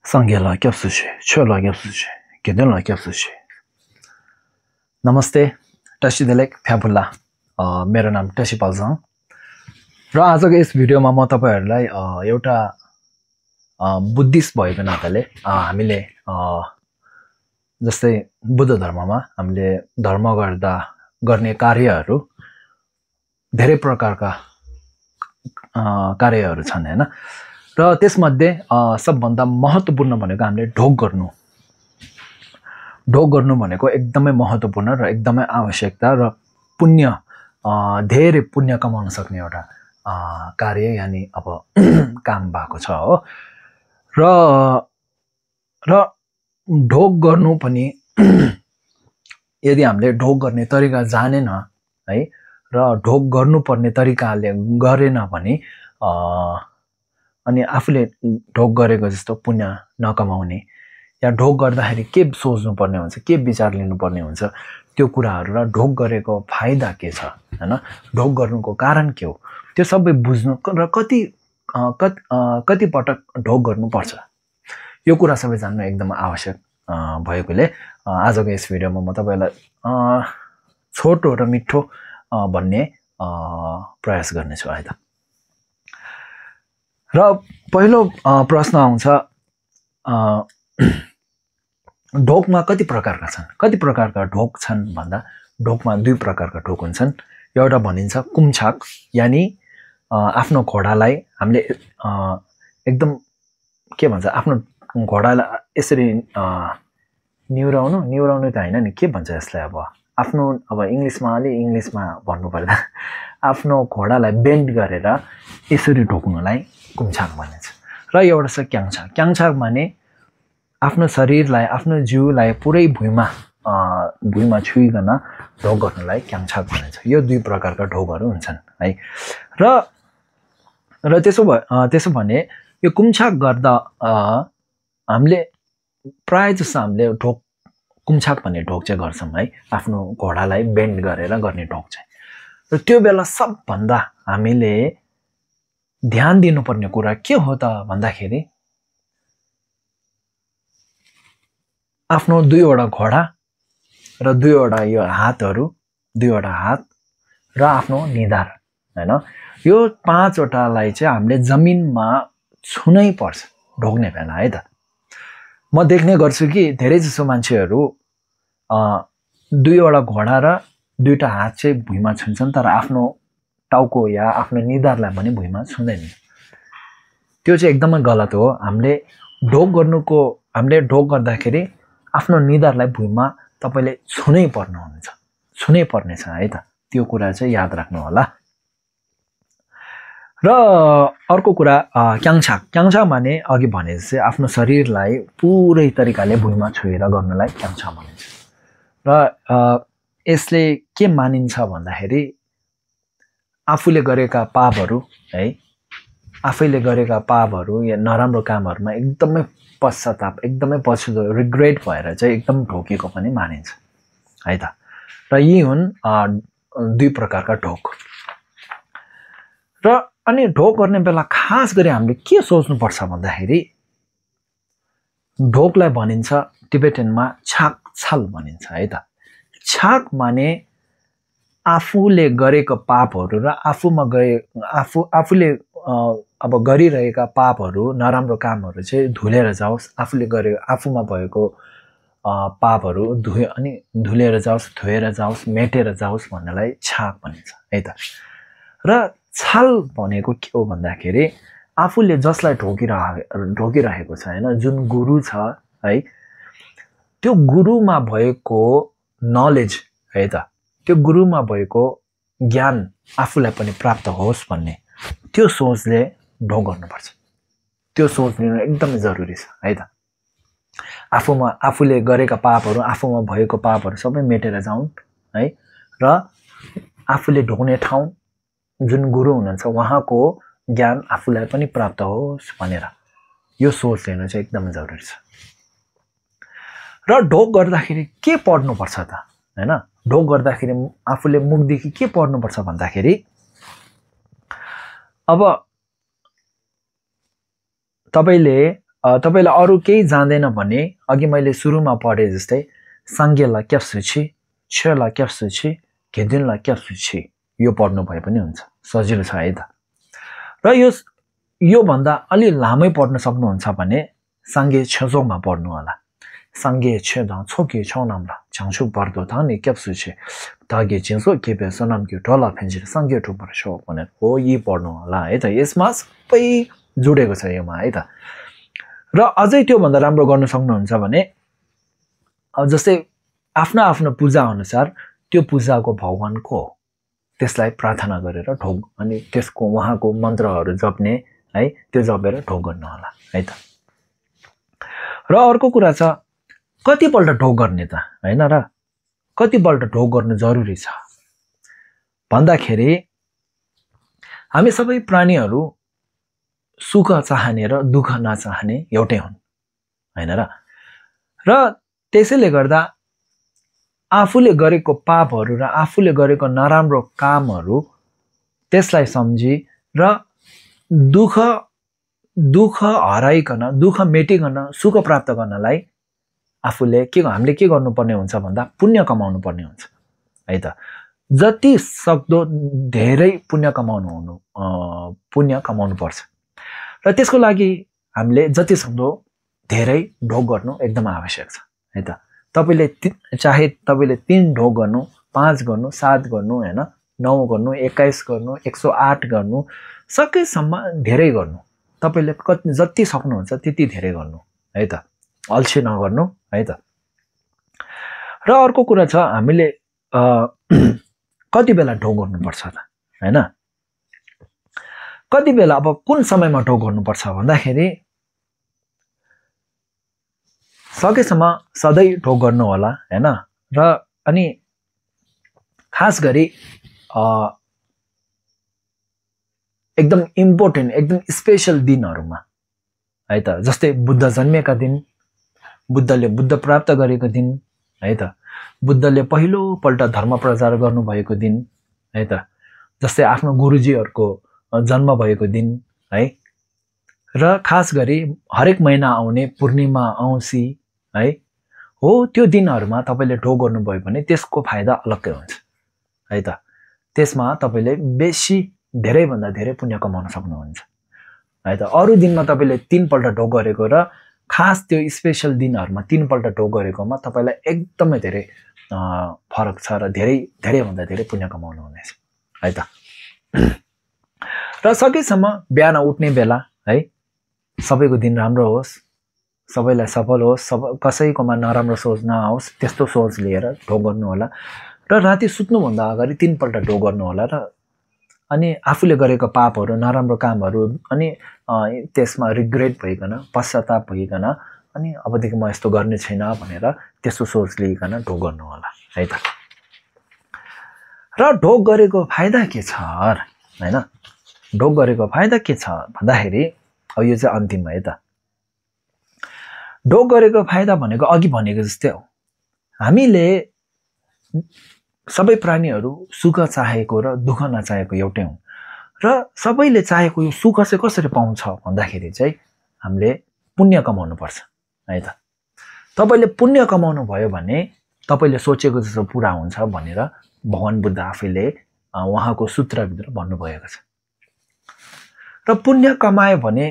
상계라 겹수시, 최라 겹수시, 게들라 겹수시. नमस्ते टसीदेलेक फ्याफुल्ला मेरो नाम टसी पल्सङ र आजको यस भिडियोमा म तपाईहरुलाई एउटा बुद्धिस्ट भएको नाताले हामीले जस्तै बुद्ध धर्ममा हामीले धर्म गर्दा गर्ने कार्यहरु धेरै प्रकारका कार्यहरु छन् हैन र त्यसमध्ये सबभन्दा महत्त्वपूर्ण भनेको हामीले ढोग गर्नु भनेको एकदमै महत्त्वपूर्ण र एकदमै आवश्यकता र पुण्य धेरै पुण्य कमाउन सक्ने एउटा कार्य यानी अब काम भएको छ हो र ढोग गर्नु पनि यदि हामीले ढोग गर्ने तरिका जानेन है र ढोग गर्नुपर्ने तरिकाले गरेन भने अनि आफूले ढोग गरेको जस्तो पुण्य नकमाउने या ढोग गर्दाखेरि के सोच्नु पर्ने हुन्छ के विचार लिनु पर्ने हुन्छ त्यो कुराहरु र ढोग गरेको फाइदा के छ हैन ढोग गर्नुको कारण के हो त्यो सबै बुझ्नु र कति पटक ढोग गर्नु पर्छ यो कुरा सबै जान्नु एकदम आवश्यक भएकोले आजको यस भिडियोमा म तपाईलाई छोटो र मिठो भन्ने प्रयास गर्ने छु है त र पहिलो प्रश्न आउँछ ढोगमा कति प्रकारका छन् कति प्रकारका ढोग छन् भन्दा ढोगमा दुई प्रकारका ढोग हुन्छन् एउटा भनिन्छ कुम्छाक यानी आफ्नो घोडालाई हामीले एकदम के भन्छ आफ्नो घोडालाई यसरी निउराउनु त हैन नि के भन्छ यसलाई अब आफ्नो अब इंग्लिशमा भन्नु पर्दा आफ्नो घोडालाई बेन्ड गरेर यसरी ढोक्नुलाई कुम्छाक भनिन्छ र एउटा छ क्याङछाक क्याङछाक माने आफ्नो शरीरलाई आफ्नो जिउलाई पुरै भुइँमा छुइकन ढोग गर्नलाई क्याङछाक भनिन्छ यो दुई प्रकारका ढोगहरु हुन्छन् है र त्यसो भने यो कुम्छाक गर्दा हामीले प्राय जसो हामीले कुम्छाक भन्ने ढोग चाहिँ गर्छौं है आफ्नो घोडालाई बेन्ड गरेर गर्ने ढोग चाहिँ र त्यो बेला सबभन्दा हामीले ध्यान दिनुपर्ने कुरा के हो त भन्दाखेरि आफ्नो दुईवटा घोडा र दुईवटा यो दुईवटा हात र आफ्नो निधार हैन यो पाँचवटालाई चाहिँ हामीले जमिनमा छुनै पर्छ ढोग्ने बेला है त म देख्ने गर्छु कि धेरै जसो मान्छेहरु दुईवटा घोडा र दुईटा हात चाहिँ भुइँमा छुन्छन् तर आफ्नो टाउको या आफ्नो निधारलाई पनि भुइँमा छुँदैनन् त्यो चाहिँ एकदमै गलत हो हामीले ढोग गर्दाखेरि आफ्नो निधारलाई भुइँमा तपाईले छुनै पर्नेछ है त त्यो कुरा चाहिँ याद राख्नु होला र अर्को कुरा क्याङछाक माने अघि भने जस्तै आफ्नो शरीरलाई पुरै तरिकाले भुइँमा छोएर गर्नलाई क्याङछाक भनिन्छ र यसले के मानिन्छ भन्दाखेरि आफूले गरेका पापहरु या नराम्रो कामहरुमा एकदमै पश्चाताप एकदमै पछुतो रिग्रेट भएर चाहिँ एकदम ढोकेको पनि मानिन्छ है त र यी हुन् दुई प्रकारका ढोग र अनि ढोग गर्ने बेला खास गरी हामीले के सोच्नु पर्छ भन्दाखेरि ढोगलाई भनिन्छ टिबेटनमा छाक भनिन्छ है त छाक माने आफूले गरेको पापहरु र आफूले अब गरिरहेका पापहरु नराम्रो कामहरु चाहिँ धुलेर जाओस् आफूमा भएको पापहरु धुलेर जाओस् धोएर जाओस् मेटेर जाओस् भन्नलाई छाक भनिन्छ है त र छाल भनेको के हो भन्दाखेरि आफूले जसलाई ढोकिरहेको छ हैन जुन गुरु छ है त्यो गुरुमा भएको नलेज है त त्यो गुरुमा भएको ज्ञान आफूलाई पनि प्राप्त होस् भन्ने त्यो सोचले ढोग गर्नुपर्छ त्यो सोच लिनु एकदमै जरुरी छ है त आफूले गरेका पापहरु आफूमा भएको पापहरु सबै मेटेर जाउन् है र आफूले ढोग्ने ठाउँ जुन गुरु हुनुहुन्छ उहाँको ज्ञान आफूलाई पनि प्राप्त होस् भनेर यो सोच लिनु चाहिँ एकदमै जरुरी छ र ढोग गर्दाखेरि के पढ्नु पर्छ त हैन ढोग गर्दाखेरि आफूले मुखदेखि के पढ्नु पर्छ भन्दाखेरि अब तपाईले तपाईलाई अरू केही जान्दैन भने अघि मैले सुरुमा पढे जस्तै सांगेला क्याप्सुची छेला क्याप्सुची घेदिनला क्याप्सुची यो पढ्नु भए पनि हुन्छ, सजिलो छ है त। र यो भन्दा अलि लामै पढ्न सक्नुहुन्छ भने सांगे छेजोमा पढ्नु होला। सांगे छेदा छोके छौनामला चांछु पर्दो थाने क्याप्सुची तागे चिन्सो केपे सनाम के टोला फेन्जिर सांगे ठुपर छौ भनेर हो यी पढ्नु होला है त। यसमा सबै जोडेको छ योमा है त। र अझै त्यो भन्दा राम्रो गर्न सक्नुहुन्छ भने जस्तै आफ्नो आफ्नो पूजा अनुसार त्यो पूजाको भगवान को हो त्यसलाई प्रार्थना गरेर ढोग अनि त्यसको उहाँको मन्त्रहरू जप्ने है, त्यो जपेर ढोग गर्नु होला है त। र अर्को कुरा छ कतिपल्ट ढोग गर्ने त हैन र, कतिपल्ट ढोग गर्नु जरुरी छ भन्दाखेरि हामी सबै प्राणीहरू सुख चाहने र दुःख नचाहने एउटै हुन् हैन र। र त्यसैले गर्दा आफूले गरेको पापहरू र आफूले गरेको नराम्रो कामहरू त्यसलाई सम्झी र दुःख हराइकन दुःख मेटिकन सुख प्राप्त गर्नलाई हामीले के गर्नुपर्ने हुन्छ भन्दा पुण्य कमाउनु पर्ने हुन्छ है त। जति सक्दो धेरै पुण्य कमाउनु पर्छ र त्यसको लागि हामीले जति सक्दो धेरै ढोग गर्नु एकदम आवश्यक छ है त। चाहे तपाईले 3 ढोग गर्नु, 5 गर्नु, 7 गर्नु हैन, 9 गर्नु, 21 गर्नु, 108 गर्नु, सकेसम्म धेरै गर्नु। तपाईले जति सक्नुहुन्छ त्यति धेरै गर्नु है त, अल्छी नगर्नु है त। र अर्को कुरा छ हामीले कति बेला ढोग गर्नुपर्छ त हैन। कति बेला अब कुन समयमा ढोग गर्नुपर्छ भन्दाखेरि सकेसम्म सधैँ ढोग गर्नु होला हैन। र अनि खास गरी एकदम इम्पोर्टेन्ट एकदम स्पेशल दिनहरुमा है त, जस्तै बुद्ध जन्मेका दिन, बुद्धले बुद्ध प्राप्त गरेको दिन है त, बुद्धले पहिलो पल्ट धर्म प्रचार गर्नु भएको दिन है त, जस्तै आफ्नो गुरुजीहरुको जन्म भएको दिन है। र खास गरी हरेक महिना आउने पूर्णिमा औँसी है हो, त्यो दिनहरुमा तपाईले ढोग गर्नुभयो भने त्यसको फाइदा अलग्गै हुन्छ है त। त्यसमा तपाईले धेरै भन्दा धेरै पुण्य कमाउन सक्नुहुन्छ है त। अरु दिनमा तपाईले 3 पल्ट ढोग गरेको र खास त्यो स्पेशल दिनहरुमा 3 पल्ट ढोग गरेकोमा तपाईलाई एकदमै धेरै फरक छ र धेरै भन्दा धेरै पुण्य कमाउनु हुनेछ है त। र सकेसम्म बिहान उठ्ने बेला है, सबैको दिन राम्रो होस्, सबैलाई सफल होस्, कसैकोमा नराम्रो सोच नआओस् त्यस्तो सोच लिएर ढोग गर्नु होला। र राति सुत्नु भन्दा अगाडि 3 पल्ट ढोग गर्नु होला। र अनि आफूले गरेको पापहरू नराम्रो कामहरू अनि त्यसमा रिग्रेट भइकन पश्चाताप भइकन अनि अबदेखि म यस्तो गर्ने छैन भनेर त्यस्तो सोच लिइकन ढोग गर्नु होला है त। र ढोग गरेको फाइदा के छ हैन, ढोग गरेको फाइदा के छ भन्दाखेरि अब यो चाहिँ अन्तिम है त। ढोग गरेको फाइदा भनेको अघि भनेको जस्तै हो, हामीले सबै प्राणीहरू सुख चाहेको र दुःख नचाहेको एउटै हुन्। र सबैले चाहेको यो सुख चाहिँ कसरी पाउँछ भन्दाखेरि चाहिँ हामीले पुण्य कमाउनु पर्छ है त। तपाईले पुण्य कमाउनु भयो भने तपाईले सोचेको जस्तो पूरा हुन्छ भनेर भगवान बुद्ध आफैले उहाँको सूत्रभित्र भन्नुभएको छ। र पुण्य कमायो भने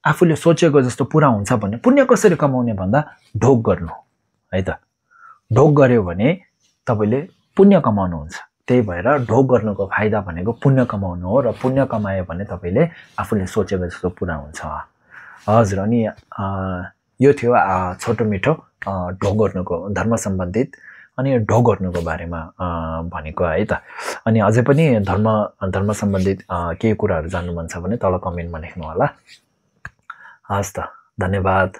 आफूले सोचेको जस्तो पूरा हुन्छ भने पुण्य कसरी कमाउने भन्दा ढोग गर्नु है त। ढोग गर्यो भने तपाईले पुण्य कमाउनुहुन्छ। त्यही भएर ढोग गर्नुको फाइदा भनेको पुण्य कमाउनु हो र पुण्य कमायो भने तपाईले आफूले सोचेको जस्तो पूरा हुन्छ। हजुर, अनि यो थियो छोटो मिठो ढोग गर्नुको धर्म सम्बन्धित अनि ढोग गर्नुको बारेमा भनेको है त। अनि अझै पनि धर्म सम्बन्धित केही कुराहरू जान्नु मन छ भने तल कमेन्टमा लेख्नु होला। हस् त, धन्यवाद।